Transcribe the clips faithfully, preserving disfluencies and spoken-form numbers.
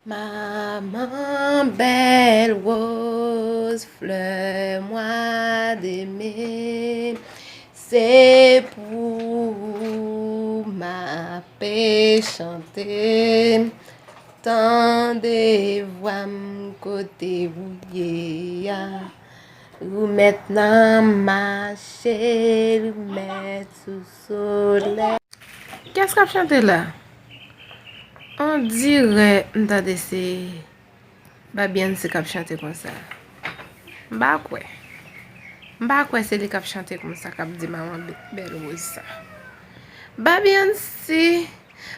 Maman bèl woz, flè mwa de me, se pou ou m ape chante. Tande vwa m kote ou ye a. Ou mèt nan mache, ou mèt sou solèy. Kiyès k ap chante la? On dirè m tande se Baby Ansi k ap chante konsa. M pa kwè. M pa kwè se li k ap chante konsa, k ap di manman bèl woz sa. Baby Ansi,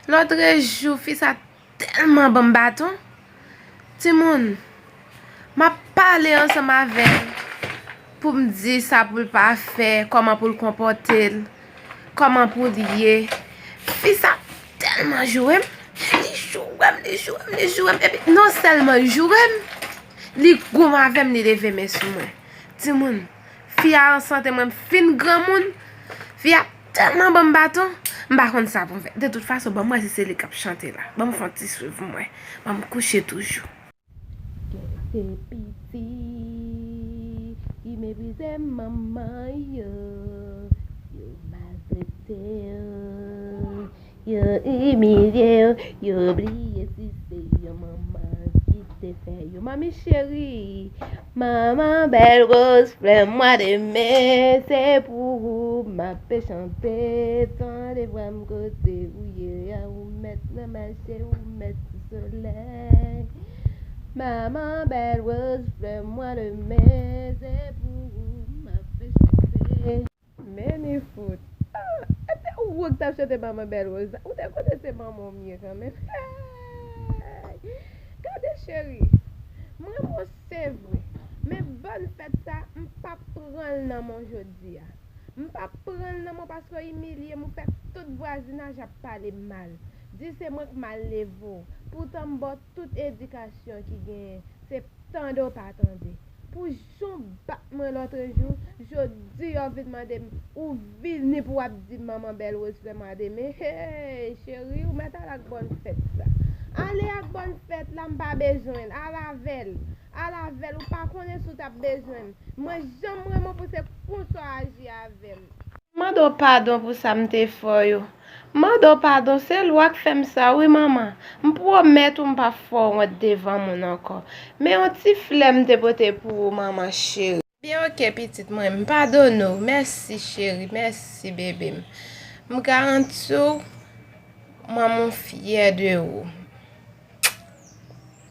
lòtrejou, fi sa tèlman ban m baton. Timoun, m ap pale ansanm avè l pou m di sa pou l pa fè, kòman pou l konpòte l, kòman pou l ye. Fi sa tèlman joure m, li joure m, li joure m, li joure m. Epi non sèlman l joure m, li goumen avè m, li leve men sou mwen. Timoun, fi a ansante mwen, m fin granmoun. Fi a tèlman ban m baton, m pa konn sa pou m fè. De tout fason, ban m wè si se li k ap chante la. Ban m fè yon ti swiv mwen. Ban m kouche toujou. Gen de pitit ki meprize manman yo, yo maltrete yo, yo imilye yo, yo bliye si se yon manman ki te fè yo. Manmi cheri, manman bèl woz, flè mwa de me, se pou ou m ape chante. Tande vwa m kote ou ye a, ou mèt nan mache, ou mèt sou solèy. Maman bèl woz, flè mwa de me, se pou ou m ape chante. Men ni fout. Ah, e te ou k t ap chante manman bèl woz la. Ou te konnen se manman w m ye kanmenm. Hey! Gade cheri, m renmen w se vre. Men bòn fèt sa, m p ap pran l nan men w jodi a. M p ap pran l nan men w paske w imilye m, ou fè tout vwazinaj ap pale m mal. Di se mwen k mal leve w. Poutan m ba w tout edikasyon ki genyen. Se tande w pa tande. Pou jan w bat mwen lòtrejou, jodi a w vin mande m, ou vini pou w ap di m manman bèl woz flè mwa de me. Hey, cheri, ou mèt al ak bòn fèt la. Ale ak bòn fèt la, m pa bezwen l. Al avè l. Al avè l, ou pa konnen si w t ap bezwen m. Mwen, jan m renmen w pou se konsa w aji avè m. M mande w padon pou sa m te fè w yo. M mande w padon, se lwa k fè m sa wi, manman. M pwomèt ou m p ap fè w wont devan moun ankò. Men yon ti flè m te pote pou ou, manman cheri. Byen oke, pitit mwen, m padone w. Mèsi, cheri, mèsi, bebe m. M garanti w, manman w fyè de ou.